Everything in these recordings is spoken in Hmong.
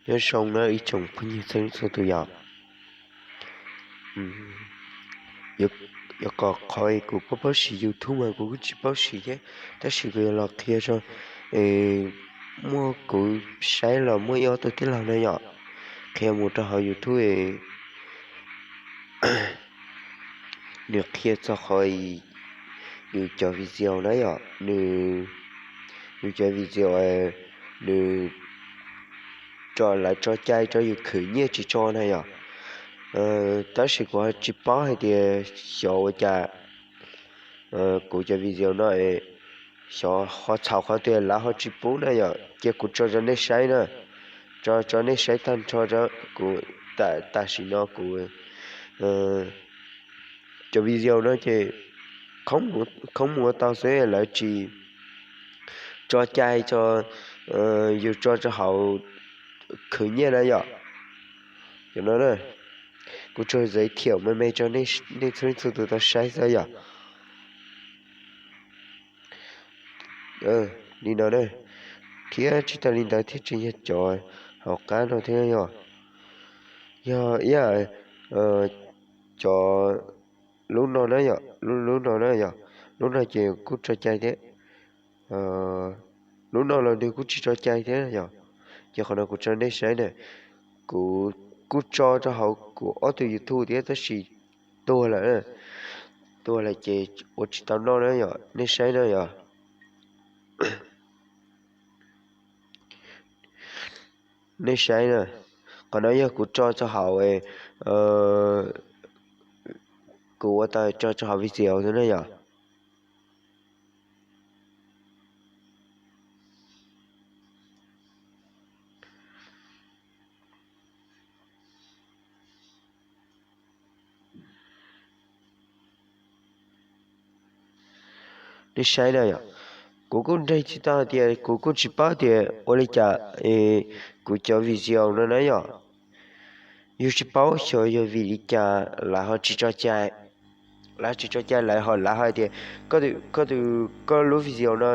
Nyob zoo na ib tsoom phooj ywg txhua leej txhua tus yom. Yuav kom qhov kuv paub paub siv YouTube mas kuv kuj tsis paub siv thiab, tab sis kuv yuav los qhia tso. Muaj kuv saib los muaj ib ob tug tij laug na yom, qhia mus rau hauv YouTube, nws qhia txog qhov yus cov video na yom, nws, yus cov video, nws tso, lawv tso cai rau yus khwv nyiaj tsis tso na yom. Tab sis kuv tsis paub hais tias xyov ua cas kuv cov video no xyov ho txhaum qhov twg lawv ho tsis pub na yom, ces kuv tso rau nej saib na, tso rau nej saib tag nrho. Kuv, tam sim no kuv cov video no ces khoob mus ua tau xwb, lawv tsis tso cai tso, yus tso rau hauv khwv nyiaj na yom. Cov no kuv tsuas zais thiam me me rau nej txhua leej txhua tus tau saib xwb yom. Li no na, thiab tsis tas li ntawd thiab tseem yog cov hauv qab no thiab yom. Yog ib yam cov, lub no na yom, lub no na yom, lub no ces kuj tso cai thiab. Lub no los nws kuj tsis tso cai thiab yom. Ces qhov no kuv tso nej saib na, kuv kuj tso rau hauv kuv ob tug YouTube thiab tab sis tuag lawm, tuag lawm ces ua tsis tau noj na yom, nej saib na yom. Nej saib na, qhov no yog kuv tso rau hauv, kuv ua tau tso rau hauv video xwb na yom. Nej saib na yom, kuv kuj nreg tsis tau tias kuv kuj tsis paub tias ua li cas kuv cov video no na yom, yus tsis paub xyov yog vim li cas lawv ho tsis tso cai, lawv tsis tso cai lawv ho lawv hais tias koj tus, koj lub video no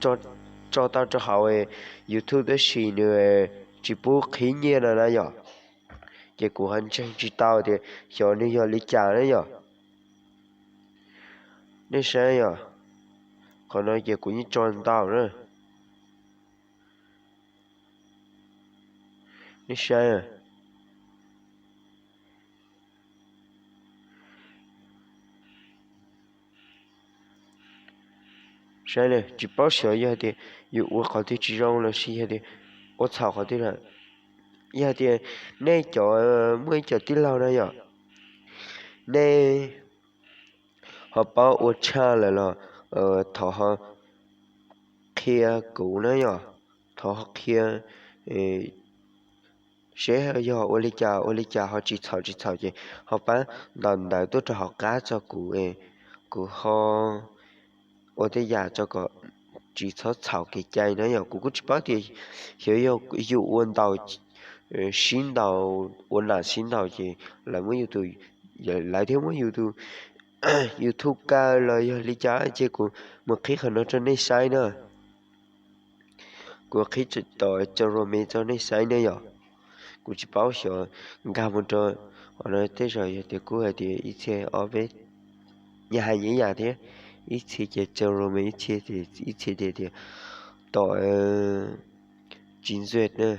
tso tau rau hauv YouTube tab sis nws tsis pub qhib nyiaj no na yom. Ces kuv ho ntseeg tsis tau tias xyov nws yog li cas na yom. Nej saib yom, qhov no ces kuv yeej tso ntau na. Nej saib, saib tsis paub xyov yog tias yus ua qhov twg tsis zoo los sis yog tias ua txhaum qhov twg lawm. Yog tias nej cov, muaj ib co tij laug na yom, nej ho paub ua tshaj lawm los thov ho qhia kuv na yom, thov ho qhia seb yog ua li cas ua li cas ho tsis txhaum tsis txhaum ces ho pab ntaus ntawv tuaj rau hauv qab tso kuv, kuv ho ua tej yam tso kom tsis txhob txhaum kev cai na yom. Kuv kuj tsis paub tias xyov yog yus ua ntaus, sib ntaus, ua nam sib ntaus ces lawv muab yus tus, lawv thiaj muab yus tus YouTube kaw los yog li cas ces kuv mus qhib qhov no rau nej saib na. Kuv qhib tom cov rome rau nej saib ne yom. Kuv tsis paub xyov nkag mus rau qhov no tej zaum yog tias kuj hais tias ib txhia ob peb, yam hais ib yam thiab, ib txhia ces cov rome, ib txhia ces, ib txhia ces tias tom Chính duyệt na.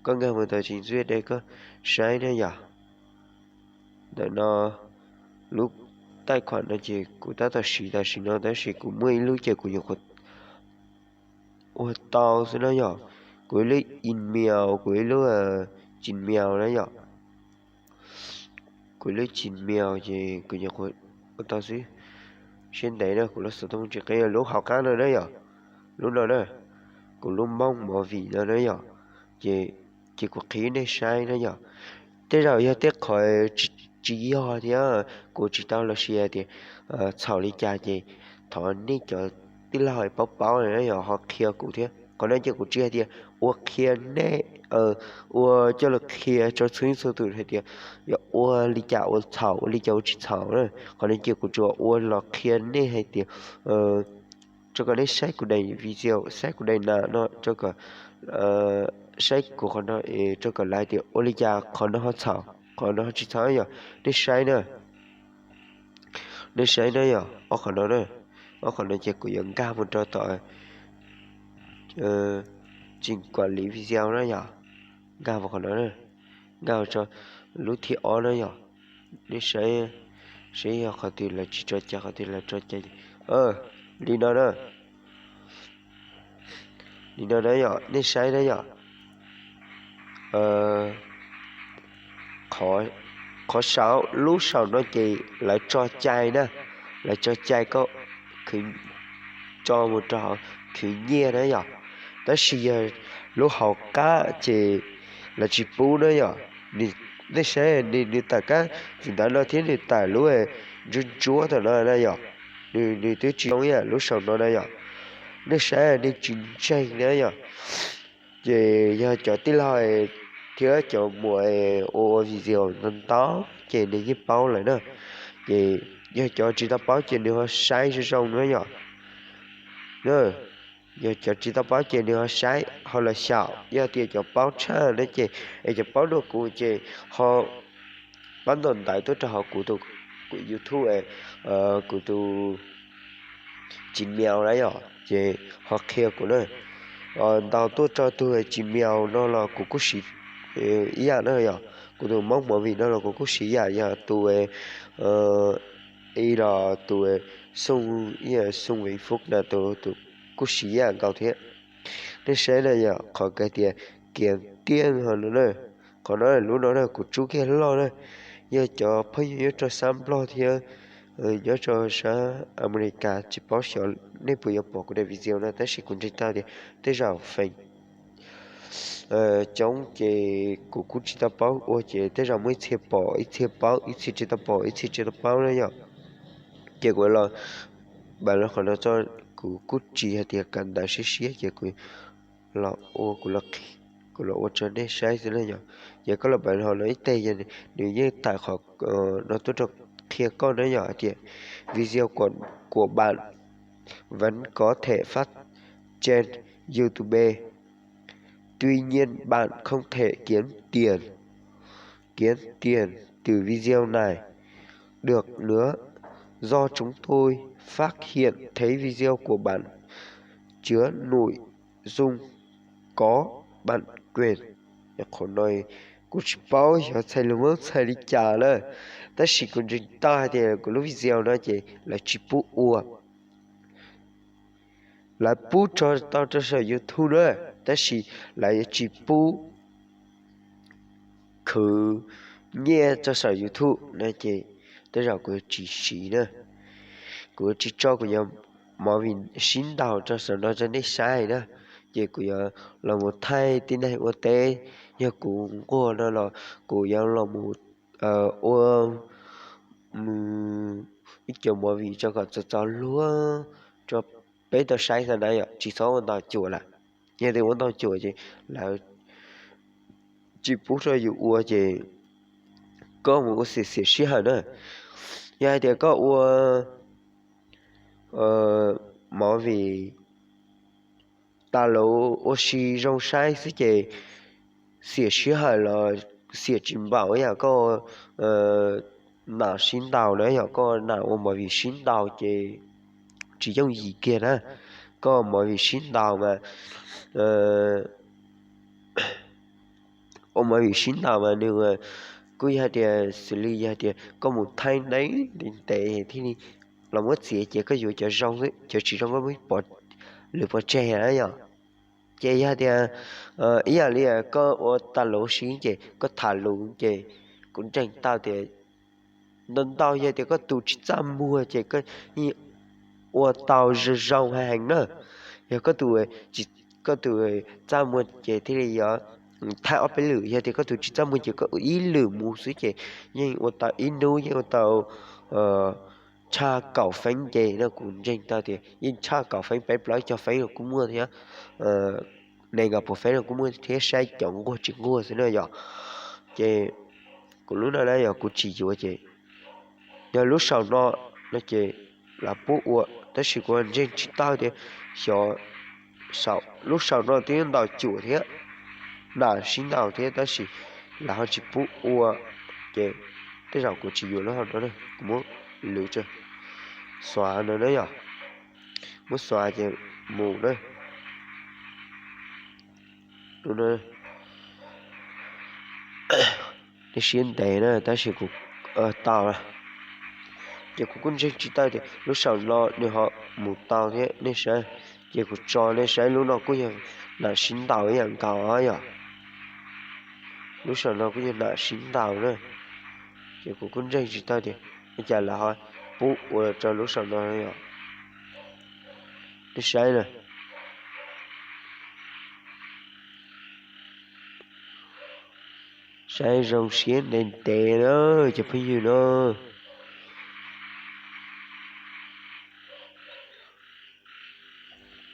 Koj nkag mus tom Chính duyệt de koj saib ne yom. Ntawm no lub taij khuam no ces kuv tab tom siv tam sim no tab sis kuv muaj ib lub ces kuv nyuam qhuav ua tau xwb na yom. Kuv ib lub email, kuv ib lub Gmail na yom. Kuv ib lub Gmail ces kuv nyuam qhuav ua tau xwb. Siab ntev na kuv los xov tooj tsis qhib lub hauv qab no na yom. Lub no na, kuv lub Hmoob movie no na yom. Ces, ces kuv qhib nej saib na yom. Tej zaum yog tej qhov tsis yog thiab kuv tsis tau los sis hais tias txhaum li cas ces thov nej cov tij laug paub paub na yom ho qhia kuv thiab. Qhov no ces kuv tsis hais tias ua qhia nej, ua coj los qhia rau txhua txhua tus hais tias yog ua li cas ua txhaum ua li cas ua tsis txhaum na. Qhov no ces kuv tsuas ua los qhia nej hais tias rau kom nej saib kuv daim video, saib kuv daim nas no rau kom saib kuv qhov no es rau kom lawv tias ua li cas qhov no ho txhaum, qhov no ho tsis txhaum yom. Nej saib na, nej saib na yom, ob qhov no na, ob qhov no ces kuv yuav nkag mus rau tom tsis kuam li video na yom, nkag mus qhov no na, nkag mus rau lub thib ob na yom. Nej saib, saib yog qhov twg lawv tsis tso cai, qhov twg lawv tso cai. Li no na, li no na yom, nej saib na yom. Qhov saum, lub saum no ces lawv tso cai na, lawv tso cai koj khwv tso mus rau hauv khwv nyiaj na yom. Tab sis yog lub hauv qab ces lawv tsis pub na yom. Nej saib, nws tawm kab txim ntawv no thiab nws tawm lub ntsuab ntsuab tom no na yom, nws twb tsis zoo ib yam lub saum no na yom. Nej saib, nej tsis ntseeg na yom. Ces yog cov tij laug thiab cov muam ua ua video ntau ntau ces nws yeej paub lawm na. Ces yog cov tsis tau paub ces nws ho saib zoo zoo na yom. Yog cov tsis tau paub ces nws ho saib ho los xyaum, yog tias cov paub tshaj na ces, es cov paub dua kuv ces ho pab ntaus ntawv tuaj rau hauv kuv tus YouTube, kuv tus Gmail na yom, ces ho qhia kuv na. Ntaus tuaj rau tus Gmail no los kuv kuj siv ib yam na yom, kuv tus Hmoob movie no los kuv kuj siv ib yam, yog tus ib los tus Xoo, ib yam Xoo Vin Fub na, tus kuj siv ib yam nkaus thiab. Nej saib na yom, qhov hais tias kiav tiaj no na, qhov no lub no na kuv tsub kiag loj na. Yog cov phooj ywg nyob rau sab Nplog thiab nyob rau sab Amelikas tsis paub xyov nej puas yuav pom kuv daim video no, tab sis kuv ntseeg tau tias tej zaum feem coob ces kuv kuj tsis tau paub ua ces tej zaum muaj ib txhia pom, ib txhia paub, ib txhia tsis tau pom, ib txhia tsis tau paub na yom. Ces kuv los, npam los qhov no tso, kuv kuj tsis hais tias kav ntawv siab siab ces kuv los ua, kuv los ua rau nej saib xwb na yom. Ces koj los npam hauv no ib teg, nws yeej tawm qhov no tuaj rau qhia koj na yom, hais tias video của bạn vẫn có thể phát trên YouTube. Tuy nhiên bạn không thể kiếm tiền, kiếm tiền từ video này được nữa. Do chúng tôi phát hiện thấy video của bạn chứa nội dung có bản quyền. Qhov no kuv tsis paub xyov txhais lus Hmoob txhais li cas na, tab sis kuv ntseeg tau hais tias kuv lub video no ces lawv tsis pub ua. Lawv pub tso tau rau saum YouTube na, tab sis lawv yuav tsis pub khwv nyiaj rau saum YouTube na ces tej zaum kuv yuav tsis siv na. Kuv yuav tsis tso kuv cov movie sib ntaus rau saum no rau nej saib na. Ces kuv yuav los mus thaij tib neeg ua teb, yog kuv nquag no los kuv yuav los mus ua ib co movie rau kom txaus txaus luag rau peb tau saib xwb na yom, tsis txhob ua ntau cuam lawm. Yog tias ua ntau cuam ces lawv tsis pub rau yus ua ces koj mus ua xiam xiam sij hawm na. Yog hais tias koj ua movie tas lawv ua si zoo saib xwb ces xiam sij hawm los xiam tsis npaum ib yam koj nam sib ntaus na, yog koj nam ua movie sib ntaus ces tsis yooj yim kiag na. Koj ua movie sib ntaus mas ua movie sib ntaus mas nws kuj yog hais tias xws li yog hais tias koj mus thaij ntev ntev thiaj li los muab txiav ces koj yuav cov zoo, cov tsis zoo koj muab pov, lwm pov tseg na yom. Ces yog tias ib yam li koj ua tas lus si ces koj tham lus ces kuv ntseeg tau tias ntau ntau yog tias koj tus tsis txaj muag ces koj yeej ua tau zoo zoo heev heev na. Yog koj tus, koj tus txaj muag ces thiaj li yuav thaij ob peb lwm, yog tias koj tus tsis txaj muag ces koj ua ib lwm mus xwb ces yeej ua tau ib hnub yeej ua tau tshaj kaum feeb ces no kuv ntseeg tau tias yeej tshaj kaum feeb, peb plaub caug feeb los kuj muaj thiab, nees nkaum pua feeb los kuj muaj thiab, saib cov nquag tsis nquag xwb na yom. Ces kuv lub no na yog kuv tsis yuav ces yog lub saum no no ces lawv pub ua, tab sis kuv ntseeg tsis tau tias xyov lub saum no twb ntaus cuam thiab. nam sib ntaus thiab tab sis lawv ho tsis pub ua, ces tej zaum kuv tsis yuav lub hauv no na, kuv muab lwv tso, xuav no na yom, muab xuav ces mus na. Nej siab ntev na tab sis kuv tau lawm. Ces kuv kuj ntseeg tsis tau tias lub saum no nws ho mus tau thiab nej saib. Ces kuv tso nej saib, lub no kuj yog nam sib ntaus ib yam nkaus yom. Lub saum no kuj yog nam sib ntaus na. Ces kuv kuj ntseeg tsis tau tias ua cas lawv ho pub ua rau lub saum no yom. Nej saib na. Saib zoo siab ntev ntev na cov phooj ywg na.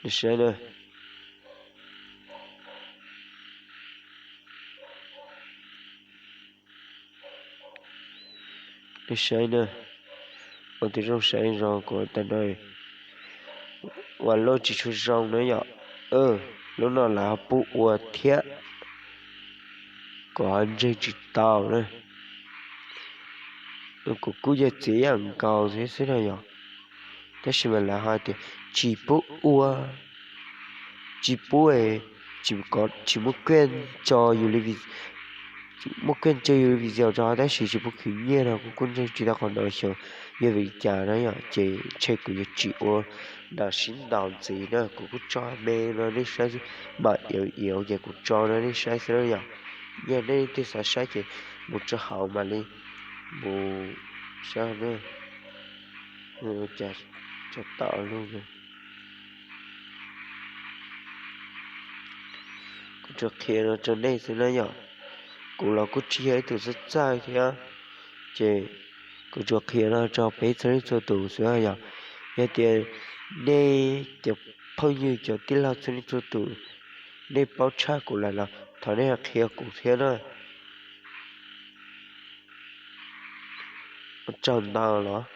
Nej saib na. Nej saib na. Ua tus zoo saib zoo kuv tag no ua lub tsis tshua zoo na yom. Lub no lawv ho pub ua thiab, kuv ho ntseeg tsis tau na. Kuv kuj yog txiav ib yam nkaus thiab xwb na yom. Tab sis mas lawv ho tias tsis pub ua, tsis pub, tsis muab kiag tso yus li, muab kiag tso yus li video rau tab sis tsis pub khwv nyiaj no kuv kuj ntseeg tsis tau qhov no xyov yog vim li cas na yom. Ces ntshe kuv yuav tsis ua nam sib ntaus ntxiv na, kuv kuj tso me no nej saib xwb, mam iauv iauv ces kuv tso no nej saib xwb na yom. Yog nej leej twg xav saib ces mus rau hauv mam li mus saib na. Ua cas tso tau lub, kuv tsuas qhia no rau nej xwb na yom. Kuv los kuj tsis yog ib tug txawj txawj thiab, ces kuv tsuas qhia no rau peb txhua leej txhua tus xwb yom. Yog tias nej cov phooj ywg cov tij laug txhua leej txhua tus, nej paub tshaj kuv lawm los thov nej qhia kuv thiab na. Ua tsaug ntau los.